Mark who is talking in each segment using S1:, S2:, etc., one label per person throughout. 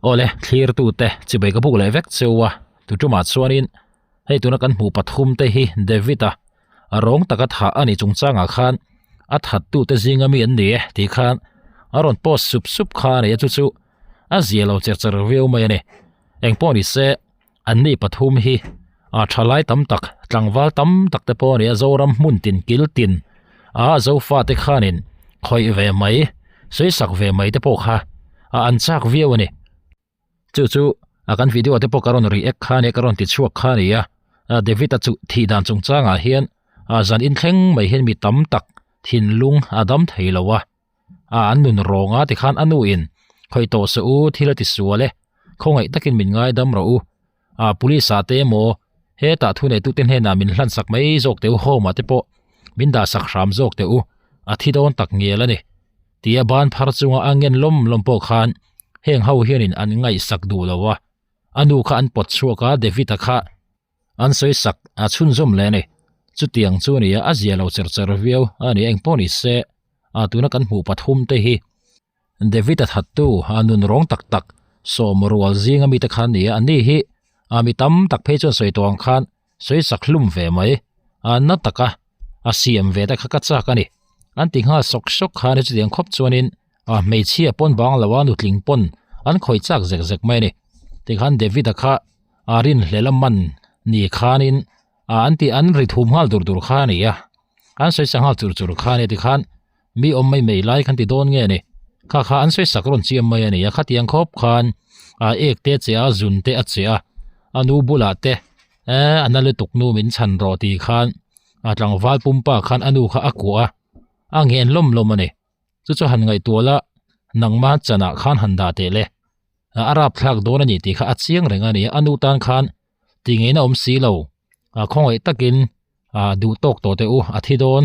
S1: Awle thlir tu te chibai ka buk leh vek cheu a tu tumah chuanin hei tuna kan hmuh pathum te hi David a a rawng taka thah a nih chungchangah khan a that tu te zinga mi an ni e tih khan a rawn post sup sup kha a ni a chu chu a zia lo cher cher viau mai a ni engpawh ni se an ni pathum hi a thalai tam tak tlangval tam tak te pawh a ni a Zoram hmun tin kil tin a Zofa te khanin khawih ve mai sawi sak ve mai te pawh kha a an chak viau a ni. Chu chu a kan video te pawh ka rawn react kha nia ka rawn ti chhuak kha a ni a David a chu thih dan chungchangah hian a zan inthleng mai hian mi tam tak thinlung a dam thei lo a a an nun rawng a tikhan a nu in khawih tawh se u thil a ti sual e khawngaih takin min ngaidam rawh u a police ah te emaw hetah thu nei tute hnenah min hlan sak mai zawk teh u home ah te pawh min dah sak hram zawk teh u a thi dawn tak ngel a ni tia ban phar chunga a ngen lawm lawm pawh khan heng ho hianin an ngaihsak duh lo a a nu kha an pawt chhuak a David-a kha an sawi sak a chhunzawm leh a ni chutiang chu a ni a a zia lo cher cher viau a ni engpawh ni se a tuna kan hmuh pathum te hi David-a thattu a nun rawng tak tak sawm rual zinga mite kha a ni a ani hi a mi tam tak phei chuan sawi tawh ang khan sawi sak hlum ve mai a na taka a siam ve te kha ka chak a ni an ti nghal sawk sawk khan chutiang khawp chuanin a hmeichhia pawn bang lo a nutling pawn an khawih chak zek zek mai a ni tikhan David-a kha a rinhlelh a man ni khanin a an ti an ri thum nghal dur dur kha a ni a an sawi sa nghal chur chur kha a ni tikhan mi awm mai mai lai khan ti dawn nge ni kha kha an sawi sak rawn chiam mai a ni a khatiang khawp khan a ek te che a zun te a che a a nu bulah te eh a na lutuk nu min chhan rawh tih khan a tlangval pumpa khan a nu kha a kuah a a ngen lawm lawm a ni chu chu han ngaihtuah la nangma chanah khan han dah teh le a rap thlak dawn a ni tih kha a chiang reng a ni a nu tan khan ti ngei na awm si lo a khawngaih takin a duh tawk tawh teh u a thi dawn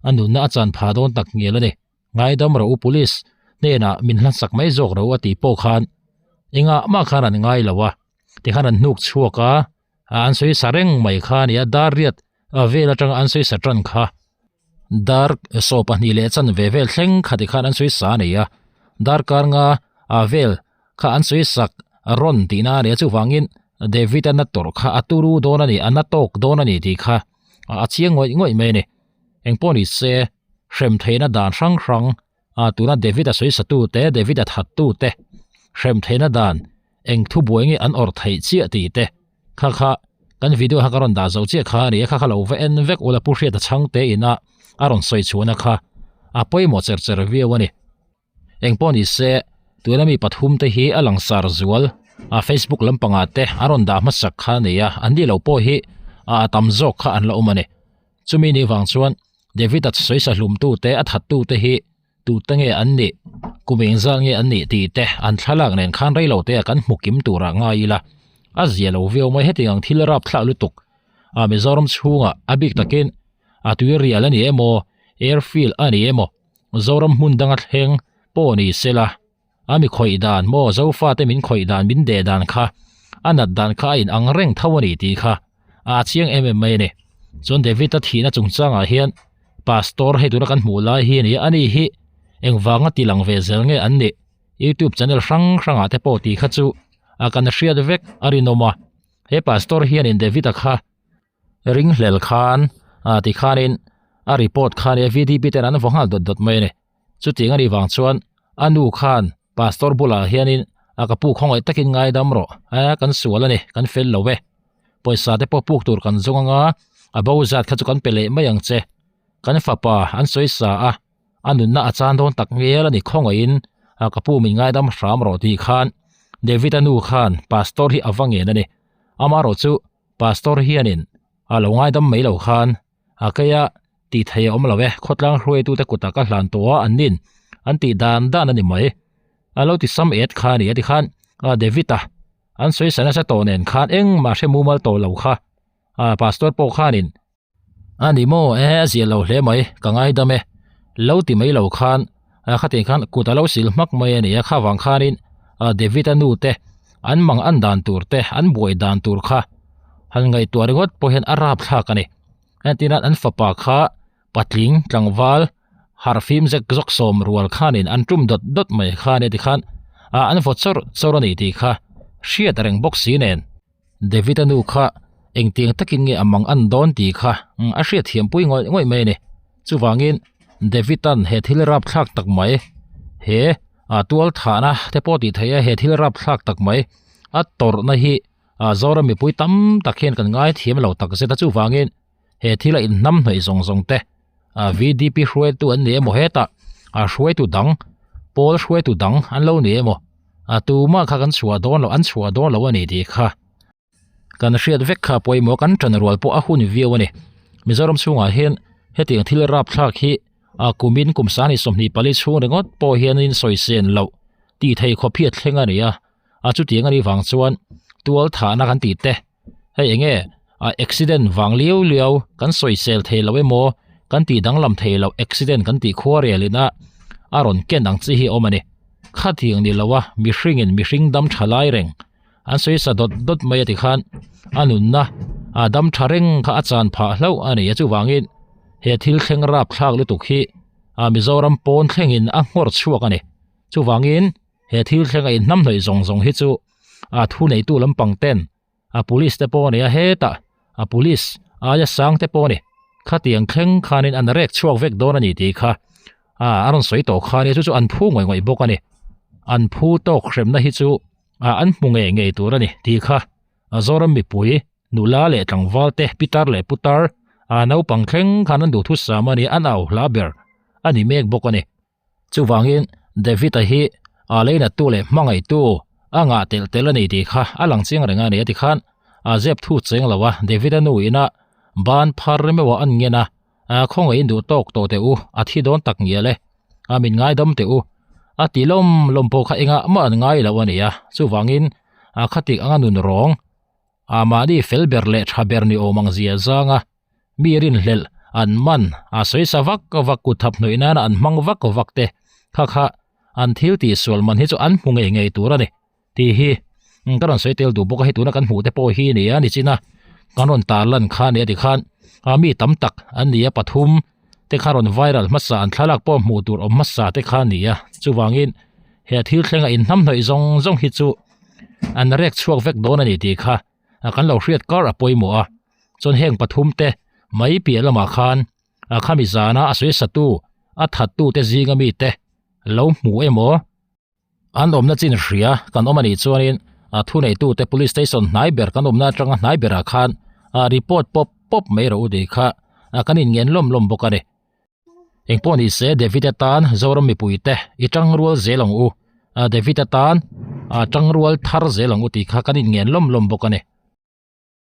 S1: a nunna a chan phah dawn tak ngial a ni ngaidam rawh u police hnenah min hlansak mai zawk rawh u a tih pawh khan engah mah khan an ngai lo a tikhan an hnuk chhuak a an sawi sa reng mai kha a ni a dar riat a vel atanga an sawi sa tan kha dar saw pahnih leh chanve vel thleng kha tikhan an sawi sa a ni a darkar nga a vel kha an sawi sak rawn tihna a ni a chuvangin David a na tawrh kha a turu dawn a ni a na tawk dawn a ni tih kha a chiang ngawih ngawih mai a ni engpawh ni se hrem theihna dan hrang hrang a tuna David a sawi satu te David a that tu te hrem theihna dan eng thu buai nge an awrh theih chiah tih te kha kha kan video kha ka rawn dah zo chiah kha a ni a kha kha lo va en vek ula pu hriata chhang te ina a rawn sawi chhuahna kha a pawimawh cher cher viau a ni. Engpawh ni se tuna mi pathum te hi a langsar zual a Facebook lampangah te a rawn dah hmasak kha a ni a an ni lo pawh hi a tam zawk kha an la awm a ni. Chumi ni vang chuan David a sawi sa hlum tu te a that tu te hi tute nge an nih kum eng zal nge an nih tih te an thlalak nen khan rei lo te a kan hmu kim turah ngai ila a zia lo viau mai hetiang ang thil rap thlak lutuk a Mizoram chhungah a bik takin a tui rial a ni emaw airfield a ni emaw Zoram hmun danga thleng pawh ni sela a mi khawih dan maw Zofa te min khawih dan min deh dan kha a nat dan kha a in ang reng tho a ni tih kha a chiang em em mai a ni. Chuan David a thihna chungchangah hian Pastor hei tuna kan hmuh lai hi a ni a, ani hi engvanga ti lang ve zel nge an nih YouTube channel hrang hrangah te pawh tih kha chu a kan hriat vek a rinawm a, he Pastor hianin David a kha ringhlel khan ah tikhanin a report kha a ni a VDP ten an vaw nghal dawt dawt mai a ni. Chutiang a nih vang chuan a nu khan pastor bulah hianin a ka pu khawngaih takin ngaidam rawh a kan sual a ni kan fel lo e pawisa te pawh puk tur kan zawng anga a bo zat kha chu kan pe leh mai ang che kan fapa an sawi sa a a nunna a chan dawn tak ngial a ni khawngaihin a ka pu min ngaidam hram rawh tih khan David a nu khan pastor hi a va ngen a ni amaherawh chu pastor hianin a lo ngaidam mai lo khan a keia tih theih a awm lo e khawtlang hruaitute kutah ka hlan tawh a an nin an tih dan dan a ni mai a lo ti sam et kha a ni a tikhan a David a an sawi sa nasa tawh nen khan engmah hre mumal tawh lo kha a pastor pawh khanin a ni maw e a zia lo hle mai ka ngaidam e lo ti mai lo khan a khatih khan kut a lo sil hmak mai a ni a kha vang khanin a David a nu te an mang an dan tur te an buai dan tur kha han ngaihtuah ringawt pawh hian a rapthlak a ni. Entirna an fapa kha patling tlangval harh fim zek zawk sawm rual khanin an tum dawt dawt mai kha ania tikhan ah an vaw chawrh chawrh a ni tih kha hriat reng bawk si nen David-a nu kha engtiang takin nge a mang an dawn tih kha a hriat thiam pui ngawih ngawih mai a ni. Chuvangin David-a'n he thil rapthlak tak mai he ah tual thahna te pawh tih theih a he thil rapthlak tak mai a tawrhna hi ah Zoram mipui tam tak hian kan ngaithiam lo tak zet a chuvangin he thila inhnam hnawih zawng zawng te ah VDP hruaitu an ni emaw hetah ah hruaitu dang pawl hruaitu dang an lo ni emaw ah tumah kha kan chhuah dawn loh an chhuah dawn loh a ni tih kha kan hriat vek kha pawimawh kan tan rual pawh a hun viau a ni Mizoram chhungah hian hetiang thil rapthlak hi ah kumin kum sani 24 chhung ringawt pawh hianin sawi sen loh tih thei khawp hi a thleng a ni a a chutiang a nih vang chuan tual thahna kan tih te hei eng nge a accident vang liau liau kan sawisel thei lo emaw kan tih danglam thei loh accident kan tih khua rel in a a rawn ken ang chi hi a awm a ni khatiang ni lo a mihring in mihring dam tha lai reng an sawi sa dawt dawt mai a tikhan a nunna a dam tha reng kha a chan phah hlauh a ni a chuvangin he thil thleng rapthlak lutuk hi a Mizoram pawn thlengin a nghawr chhuak a ni chuvangin he thil thleng a inhnam hnawih zawng zawng hi chu a thu neitu lampang ten a police te pawh a ni a hetah a police aia sang te pawh a ni khatiang thleng khanin an rek chhuak vek dawn a ni tih kha a a rawn sawi tawh kha nia chu chu an phu ngawih ngawih bawk a ni an phu tawk hremna hi chu a an hmu ngei ngei tur a ni tih kha a Zoram mipui nula leh tlangval te pitar leh putar a naupang thleng khan an duhthusam a ni an au hla ber a ni mek bawk a ni. Chuvangin David-a hi a leinattu leh hmangaihtu a ngah telh telh a ni tih kha a lang chiang reng a ni a ti khan a zep thu cheng lo a, David-a nu ina ban phar meuh a an ngen a, khawngaihin duh tawk tawh teh u, a thi dawn tak ngial e, a min ngaidam teh u, a ti lawm lawm pawh kha engah mah an ngai lo a ni a, chuvangin a khatik anga nun rawng a mahni fel ber leh tha ber ni awm ang zia zang a. Mi rinhlelh an man a sawisa vak vak kut thap hnawih nana an hmang vak vak te kha kha an thil tih sual man hi chu an hmu ngei ngei tur a ni tih hi ka rawn sawi tel duh bawk a hei tuna kan hmuh te pawh hi a ni a nichina kan rawn tar lan kha a ni a tikhan a mi tam tak an ni a pathum te kha rawn viral hmasa an thlalak pawh hmuh tur awm hmasa te kha a ni a chuvangin he thil thlenga inhnam hnawih zawng zawng hi chu an rek chhuak vek dawn a ni tih kha. a kan lo hriat kar a pawimawh a chuan heng pathum te mai piah lamah khan a khami zana a sawi satu a thattu te zinga mi te lo hmu emaw an awmna chin hria kan awm anih chuanin a thuneitu te police station hnai ber kan awmna atanga hnai berah khan a report pawp pawp mai rawh u tih kha a kan inngen lawm lawm bawk a ni. Engpawh ni se David atan Zoram mipui te i tangrual zel ang u, David atan tangrual thar zel ang u tih kha kan inngen lawm lawm bawk a ni.